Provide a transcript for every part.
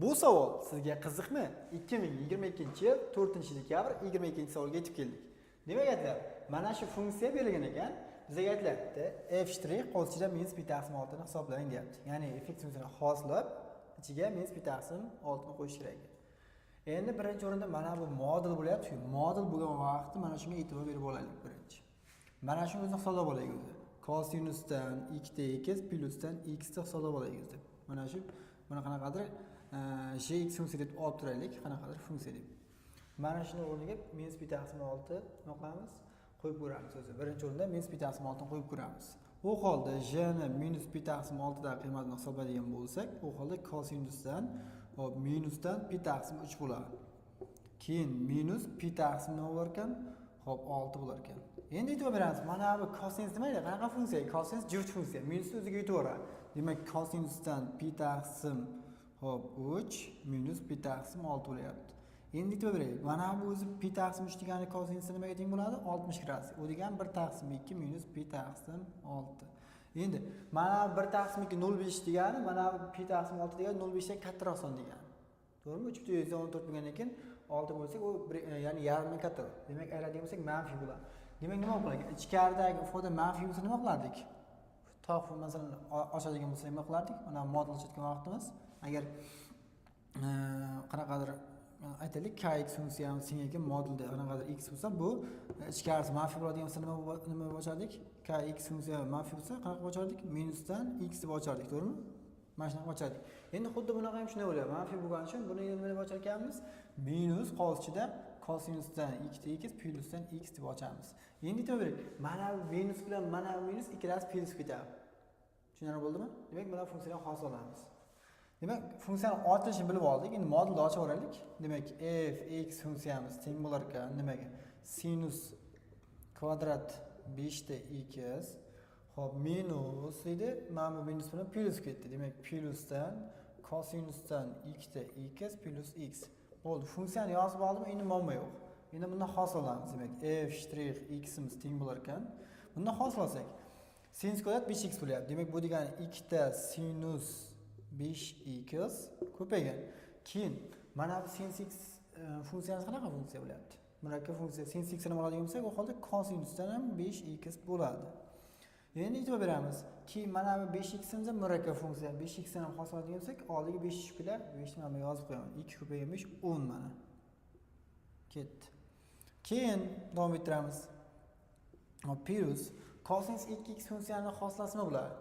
Bu savol sizga qiziqmi? 2022-yil 4 dekabr, 22-savolga yetib keldik. Demak, aytilyapti, mana shu funksiya berilgan ekan. Bizga aytilyapti, f shtrix qo'shida minus pi taqsim 6 ni hisoblang deyapti. Ya'ni f x funksiyani hosilab, ichiga minus pi taqsim 6 ni qo'yish kerak ekan. Endi birinchi o'rinda mana bu modul bo'lyapti-ku. Modul bo'lgan vaqtda mana shunga e'tibor berib olaylik birinchi. Mana shuni o'zini hisoblab olaylik o'zi. Kosinusdan 2 ta x plyusdan x ni hisoblab olaylik o'zi. Mana shu buni qanaqadir g x funksiya deb olib turaylik, qanaqadir funksiya deb. Mana shuni o'rniga minus pi taqsim 6 nima qilamiz? Qo'yib ko'ramiz o'zi. Birinchi o'rinda minus pi taqsim 6 ni qo'yib ko'ramiz. U holda g ni minus pi taqsim 6 da qiymatini hisoblaydigan bo'lsak, u holda kosinusdan, hop, minusdan pi taqsim 3 bo'ladi. Keyin minus pi taqsim nima bo'lar ekan? Hop, 6 bo'lar ekan. Endi e'tibor beramiz. Mana bu kosinus nima edi? Qanaqa funksiya? Kosinus juft funksiya. Minusni o'ziga yutaveradi. Demak, kosinusdan pi taqsim, hop, 3 minus pi taqsim 6 bo'lyapti. Endi e'tibor beraylik. Mana bu o'zi pi taqsim 3 degani kosinusda nimaga teng bo'ladi? 60 gradus. U degani 1 taqsim 2 minus pi taqsim 6. Endi mana 1 taqsim 2 0,5 degani, mana bu pi taqsim 6 degani 0,5 dan kattaroq son degani. To'g'rimi? 3,14 bo'lgandan keyin 6 bo'lsak, u bir, ya'ni yarimdan kattaroq. Demak, ayiradigan bo'lsak, manfiy bo'ladi. Demak, nima bo'ladi? Ichkaridagi ifoda manfiy bo'lsa, nima qilardik? Tog' masalan ochadigan bo'lsak, nima qilardik? Mana modul ochayotgan vaqtimiz agar qanaqadir aytaylik, kx funksiyamiz teng modulda qanaqadir x bo'lsa, bu ichkarisi manfiy bo'ladigan bo'lsa, nima deb ochardik? Kx funksiya manfiy bo'lsa, qanaqa ochardik? Minusdan x deb ochardik, to'g'rimi? Mana shunaqa ochardik. Endi xuddi bunaqa ham shunday bo'lyapti. Manfiy bo'lgani uchun buni nima deb ochar ekanmiz? Minus qovus ichida kosinusdan 2 ta x plyusdan x deb ochamiz. Endi e'tibor bering. Mana bu minus bilan mana bu minus ikkalasi plyus ketadi. Tushunarli bo'ldimi? Demak, bular funksiyadan hosil olamiz. Demak, funksiyani ochilishini bilib oldik. Endi modulni ochib olaylik. Demak, f x funksiyamiz teng bo'lar ekan nimaga? Sinus kvadrat 5 ta x, hop, minus deydi. Mana bu minus bilan plyus ketdi. Demak, plyusdan kosinusdan 2 ta x plyus x. Bo'ldi. Funksiyani yozib oldim, endi muammo yo'q. Endi bundan hosil olamiz. Demak, f shtrix ximiz teng bo'lar ekan. Bundan hosil olsak, sinus kvadrat 5x bo'lyapti. Demak, bu degani 2 ta sinus 5x ko'paygan. Keyin mana bu sinus x funksiyamiz qanaqa funksiya bo'lyapti? Murakkab funksiya. Sinus x ni oladigan bo'lsak, u holda kosinusdan ham 5x bo'ladi. Endi e'tibor beramiz. Keyin mana bu 5ximiz ham murakkab funksiya. 5x ni ham hosil oladigan bo'lsak, oldiga 5 tushib keladi. 5 ni mana yozib qo'yaman. 2 ko'paygan 5, 10 mana. Ketdi. Keyin davom ettiramiz. Hop, plyus kosinus 2x funksiyani hosilasi nima bo'ladi?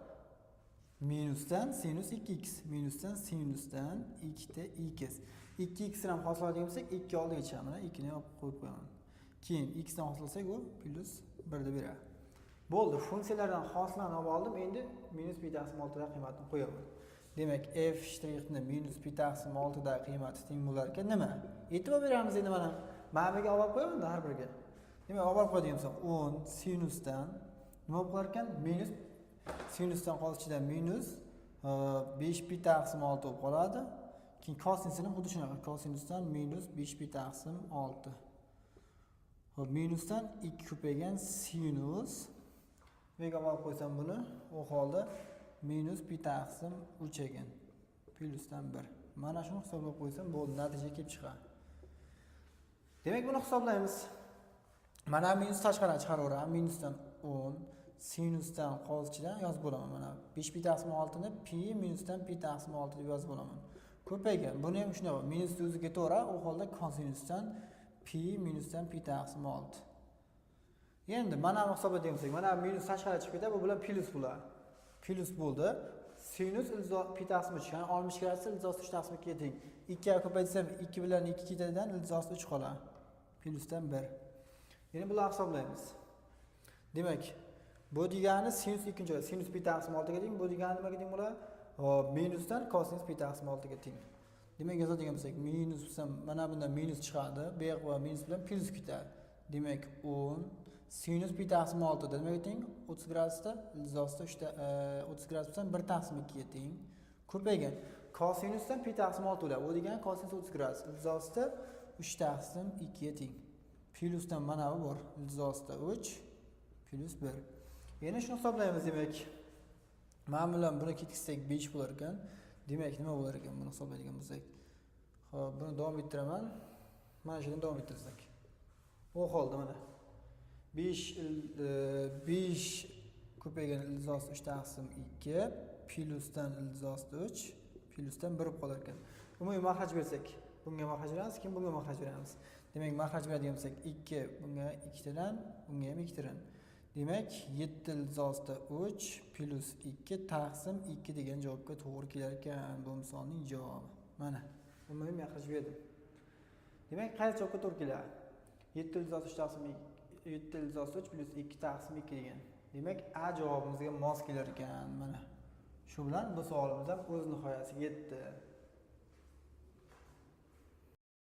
Minusdan sinus 2x, minusdan sinusdan 2 ta x. 2x ni ham hosil oladigan bo'lsak, 2 oldiga chiqadi. Mana 2 ni olib qo'yib qo'yaman. Keyin x dan hosil olsak, u plyus 1 deb beradi. Bo'ldi, funksiyalardan hosilani olib oldim. Endi minus pi taqsim 6 da qiymatini qo'yaman. Demak, f shtrixni minus pi taqsim 6 da qiymati teng bo'lar ekan nima? E'tibor beramiz endi mana. Mana bu yerga olib qo'yaman har biriga. Demak, olib qo'yadigan bo'lsam, 10 sinusdan nima bo'lib qolar ekan? Minus sinusdan qovus ichida minus 5 pi taqsim 6 bo'lib qoladi. Keyin kosinusini ham xuddi shunaqa. Kosinusdan minus 5 pi taqsim 6. Hop, minusdan 2 ko'paygan sinus. Nimaga olib qo'ysam buni? U holda minus pi taqsim 3 ekan. Plyusdan 1. Mana shuni hisoblab qo'ysam bo'ldi, natija kelib chiqadi. Demak, buni hisoblaymiz. Mana minus tashqariga chiqaraveramiz. Minusdan 10 sinusdan qovus ichidan yozib bo'laman. Mana 5 pi taqsim 6 ni pi minusdan pi taqsim 6 deb yozib bo'laman. Ko'paygan. Buni ham shunaqa minusni o'zi ketaveradi. U holda kosinusdan pi minusdan pi taqsim 6. Endi mana bu hisoblaydigan bo'lsak, mana minus tashqariga chiqib ketadi, bu bilan plyus bo'ladi. Plyus bo'ldi. Sinus ildiz pi taqsim 3, ya'ni 60 gradus ildiz 3 taqsim 2 ga teng. 2 ga ko'paytsam, 2 bilan 2 ketadidan ildiz 3 qoladi. Plyusdan 1. Endi bularni hisoblaymiz. Demak, bu degani sinus ikkinchi sinus pi taqsim 6 ga teng, bu degani nimaga teng bo'ladi? Hop, minusdan kosinus pi taqsim 6 ga teng. Demak, yozadigan bo'lsak, minus bo'lsa, mana bundan minus chiqadi. Bu yoq va minus bilan plyus ketadi. Demak, 10 sinus pi taqsim 6 da nimaga teng? 30 gradusda ildiz ostida 3 ta 30 gradus bo'lsa, 1 taqsim 2 ga teng. Ko'paygan. Kosinusdan pi taqsim 6 bo'ladi. U degani kosinus 30 gradus ildiz ostida 3 taqsim 2 ga teng. Plyusdan mana bu bor. Ildiz ostida 3 plyus 1. Endi shuni hisoblaymiz demak. Mana bilan buni ketkizsak, 5 bo'lar ekan. Demak, nima bo'lar ekan buni hisoblaydigan bo'lsak? Xo'p, buni davom ettiraman. Mana shuni davom ettirsak. U holda mana 5 5 ko'paygan ildiz osti 3 taqsim 2 plyusdan ildiz osti 3 plyusdan 1 bo'lib qolar ekan. Umumiy mahraj bersak, bunga mahraj beramiz, keyin bunga mahraj beramiz. Demak, mahraj beradigan bo'lsak 2 bunga 2 tadan, bunga ham 2 tadan. Demak, 7 ildiz osti 3 plyus 2 taqsim 2 degan javobga to'g'ri kelar ekan bu misolning javobi. Mana, umumiy mahraj berdim. Demak, qaysi javobga to'g'ri keladi? 7 ildiz osti 3 taqsim 7 ildiz osti 3 plyus 2 taqsim 2 degan. Demak, A javobimizga mos kelar ekan mana. Shu bilan bu savolimiz ham o'z nihoyasiga yetdi.